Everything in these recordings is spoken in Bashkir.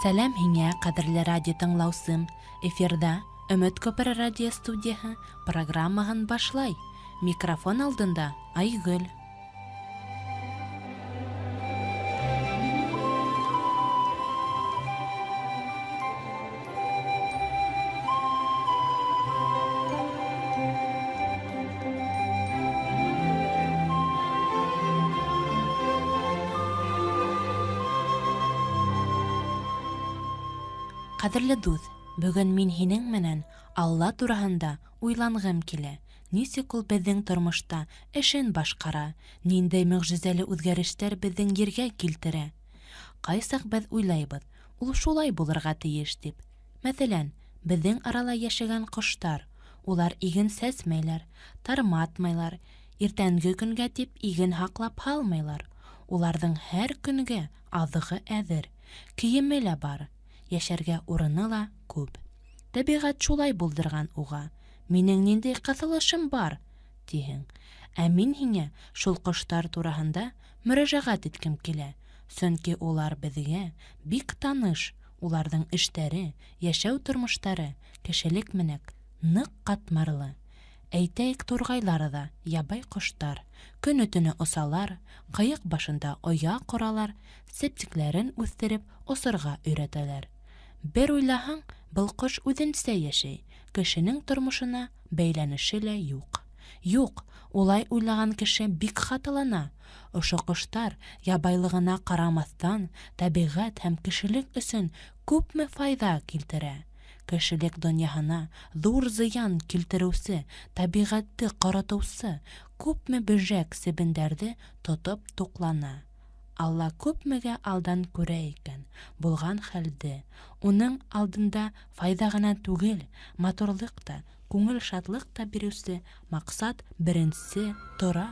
Сәләм һиңә, ҡәҙерле радио тыңлаусым. Эфирҙа Өмөт күпере радио студияһы программаһын башлай. Микрофон алдында Айгөл. Ҡәҙерле дуҫ, бөгөн мин һинең менән Алла тураһында уйланғым килә. Нисек ул беҙҙең тормошта эшен башҡара, ниндәй мөғжизәле үҙгәрештәр беҙҙең ергә килтерә. Ҡайсаҡ беҙ уйлайбыҙ, ул шулай булырға тейеш тип. Мәҫәлән, беҙҙең арала йәшәгән ҡоштар, улар иген сәсмәйләр, тарматмайлар, иртәнге көнгә тип иген һаҡлап һалмайлар. Уларҙың һәр көнгә аҙығы әҙер, кейеме лә бар, йәшәргә урыны ла күп. Тәбиғәт шулай булдырған уға. Минең ниндәй ҡыҫылышым бар, тиһең. Ә мин һиңә шул ҡоштар тураһында мөрәжәғәт иткем килә. Сөнки улар беҙгә бик таныш, уларҙың эштәре, йәшәү тормоштары кешелек менән ныҡ ҡатмарлы. Әйтәйек, турғайлары ҙа ябай ҡоштар. Көнө-төнө осалар, ҡыйыҡ башында оя ҡоралар, септиктәрен үҫтереп осорға өйрәтәләр. Бер уйлаһаң, был ҡош үҙенсә йәшәй, кешенең тормошона бәйләнеше лә юҡ. Юҡ, улай уйлаған кеше бик хаталана. Ошо ҡоштар ябайлығына ҡарамаҫтан, тәбиғәт һәм кешелек өсөн күпме файҙа килтерә. Кешелек донъяһына ҙур зыян килтереүсе, тәбиғәтте ҡоротоусы күпме бөжәк себендәрҙе тотоп туҡлана. Алла күпмегә алдан күрә икән булған хәлде. Уның алдында файҙа ғына түгел, матурлыҡ та, күңел шатлыҡ та биреүсе маҡсат беренсе тора.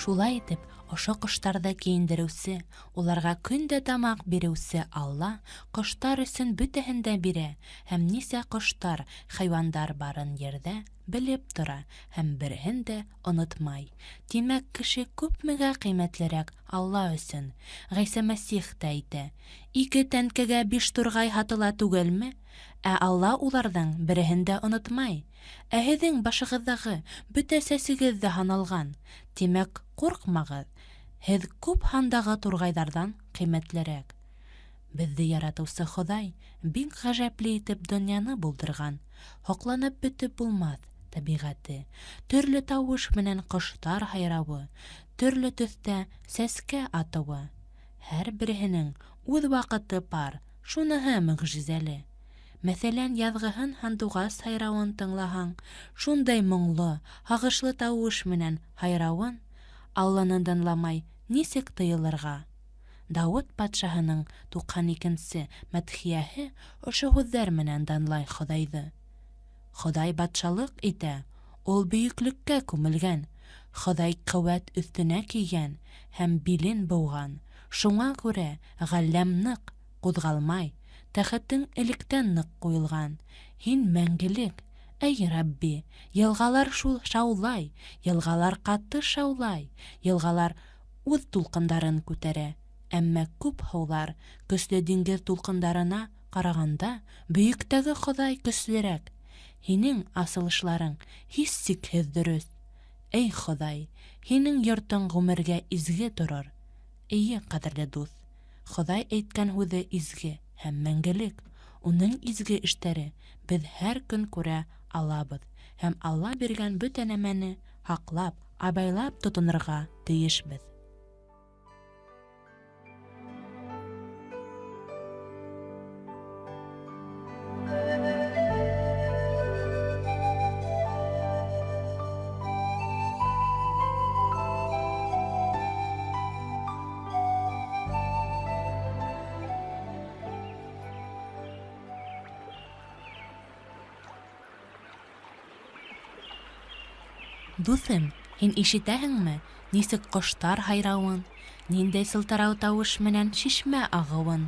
Шулай итеп, ошо ҡоштарҙы кейендереүсе, уларға көн дә тамаҡ биреүсе Алла ҡоштар өсөн бөтәһен дә бирә һәм нисә ҡоштар, хайуандар барын ерҙә белеп тора һәм береһен дә онотмай. Тимәк, кеше күпмегә ҡиммәтлерәк Алла өсөн. Ғайса Мәсих тә әйтә: 2 тәнкәгә 5 турғай һатыла түгелме? Ә Алла уларҙың береһен дә онотмай. Ә һеҙҙең башығыҙҙағы бөтә сәсегеҙ ҙә һаналған. Тимәк, ҡурҡмағыҙ, һеҙ күп һандағы турғайҙарҙан ҡиммәтлерәк. Беҙҙе яратыусы Хоҙай бик ғәжәпле итеп донъяны булдырған. Һоҡланып бөтөп булмаҫ тәбиғәте. Төрлө тауыш менән ҡоштар һайрауы, төрлө төҫтә сәскә атыуы. Һәр береһенең үҙ ваҡыты бар, шуныһы мөғжизәле. Мәҫәлән, яҙғыһын һандуғас һайрауын тыңлаһаң, шундай моңло, һағышлы тауыш менән һайрауын Алланы данламай нисек тыйылырға? Дауыт батшаһының 92-нсе мәдхиәһе ошо һүҙҙәр менән данлай Хоҙайҙы. Хоҙай батшалыҡ итә, ул бөйөклөккә күмелгән, Хоҙай ҡеүәт өҫтөнә кейгән һәм билен быуған. Шуңа күрә ғәлләм ныҡ ҡуҙғалмай, тәхетең электән ныҡ ҡуйылған. Һин мәңгелек, эй Рабби, йылғалар шул шаулай, йылғалар ҡаты шаулай, йылғалар үҙ тулҡындарын күтәрә. Әммә күп һыуҙар көслө диңгеҙ тулҡындарына ҡарағанда бөйөктәге Хоҙай көслөрәк. Һинең асылышларың һис сикһеҙ дөрөҫ. Эй Хоҙай, һинең йортоң ғүмергә изге торор. Эйе, ҡәҙерле дуҫ, Хоҙай әйткән һүҙе изге һәм мәңгелек. Уның изге эштәре беҙ һәр көн күрә алабыҙ һәм Алла биргән бөтә нәмәне һаҡлап, абайлап тотонорға тейешбеҙ. Дуҫым, һин ишетәһеңме, нисек ҡоштар һайрауын, ниндәй сылтырау тауыш менән шишмә ағыуын?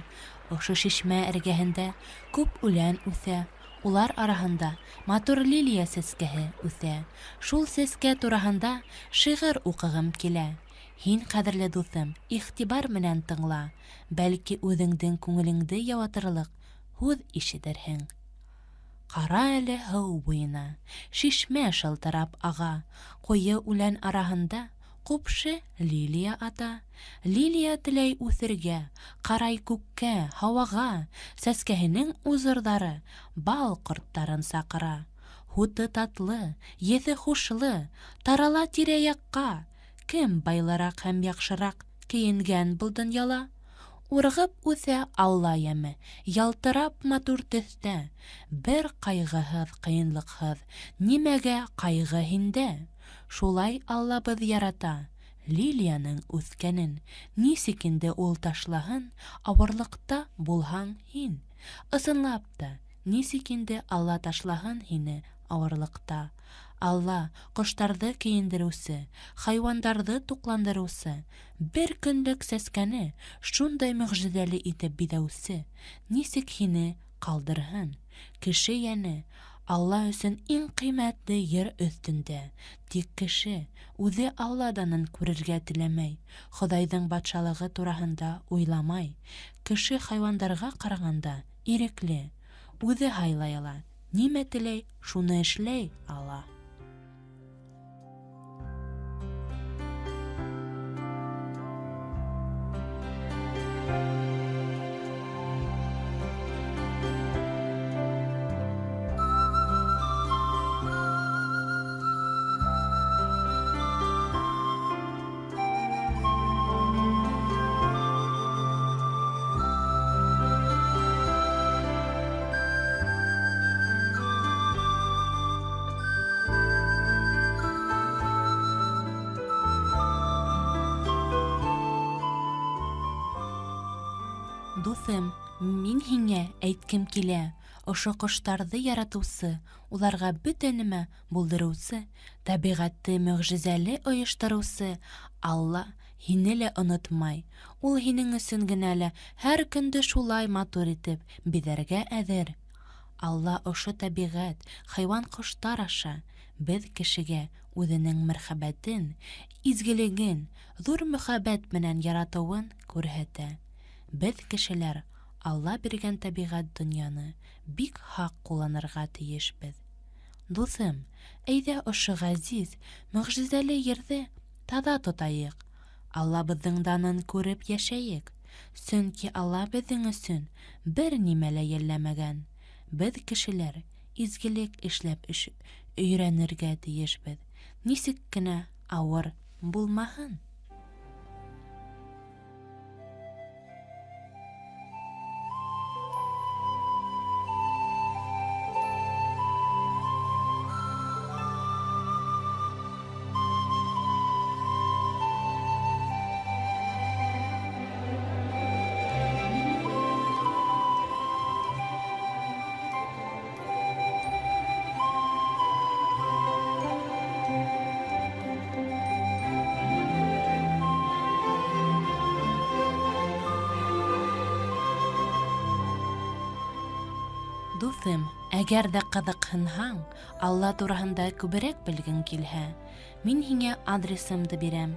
Ошо шишмә эргәһендә күп үлән үҫә, улар араһында матур лилия сәскәһе үҫә. Шул сәскә тураһында шиғыр уҡығым килә. Һин, ҡәҙерле дуҫым, иғтибар менән тыңла, бәлки үҙеңдең күңелеңде яуатырлыҡ һүҙ ишетерһең. Ҡара әле һыу буйына, шишмә шылтырап аға, ҡуйы үлән араһында ҡупшы лилия ата. Лилия теләй үҫергә, ҡарай күккә, һауаға, сәскәһенең узырҙары бал ҡорттарын саҡыра. Һуты татлы, еҫе хушлы, тарала тирә-яҡҡа. Кем байлыраҡ һәм яҡшыраҡ кейенгән был донъяла? Урғып үҫә Алла йәме, ялтырап матур төҫтә, бер ҡайғыһыҙ, ҡыйынлыҡһыҙ, нимәгә ҡайғы һиндә? Шулай Аллабыҙ ярата лилияның үҫкәнен, нисек инде ул ташлаһын, ауырлыҡта булһаң һин. Ысынлап та, нисек инде Алла ташлаһын һине ауырлыҡта? Алла ҡоштарҙы кейендереүсе, хайуандарҙы туҡландырыусы, бер көнлөк сәскәне шундай мөғжизәле итеп биҙәүсе, нисек һине ҡалдырһын? Кеше йәне Алла өсөн иң ҡиммәтле ер өҫтөндә. Тик кеше үҙе Алла данын күрергә теләмәй, Хоҙайҙың батшалығы тураһында уйламай. Кеше хайуандарға ҡарағанда ирекле, үҙе һайлай ала, нимә теләй, шуны эшләй ала. Дуҫым, мин һиңә әйткем килә, ошо ҡоштарҙы яратыусы, уларға бөтә нәмә булдырыусы, тәбиғәтте мөғжизәле ойоштороусы Алла һине лә онотмай. Ул һинең өсөн генә лә һәр көндө шулай матур итеп биҙәргә әҙер. Алла ошо тәбиғәт, хайуан-ҡоштар аша беҙ кешегә үҙенең мәрхәбәтен, изгелеген, ҙур мөхәббәт менән яратыуын күрһәтә. Беҙ кешеләр Алла биргән тәбиғәт донъяны бик һаҡ ҡулланырға тейешбеҙ. Дуҫым, әйҙә ошо ғәзиз, мөғжизәле ерҙе таҙа тотайыҡ. Аллабыҙҙың данын күреп йәшәйек. Сөнки Алла беҙҙең өсөн бер нимә лә йәлләмәгән. Беҙ кешеләр изгелек эшләп өйрәнергә тейешбеҙ. Нисек кенә ауыр булмаһын. Дуҫым, әгәр ҙә ҡыҙыҡһынһаң, Алла тураһында күберәк белгең килһә, мин һиңә адресымды бирәм.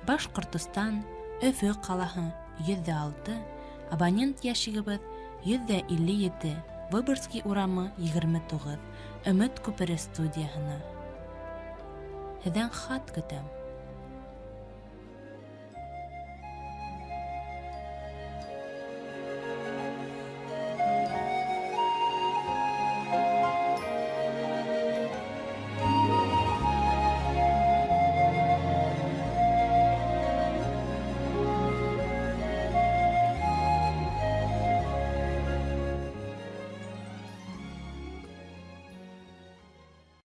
Башҡортостан, Өфө ҡалаһы, 106, абонент йәшигебеҙ 157, Выборгский урамы 29, Өмөт күпере студияһына. Һеҙҙән хат көтәм.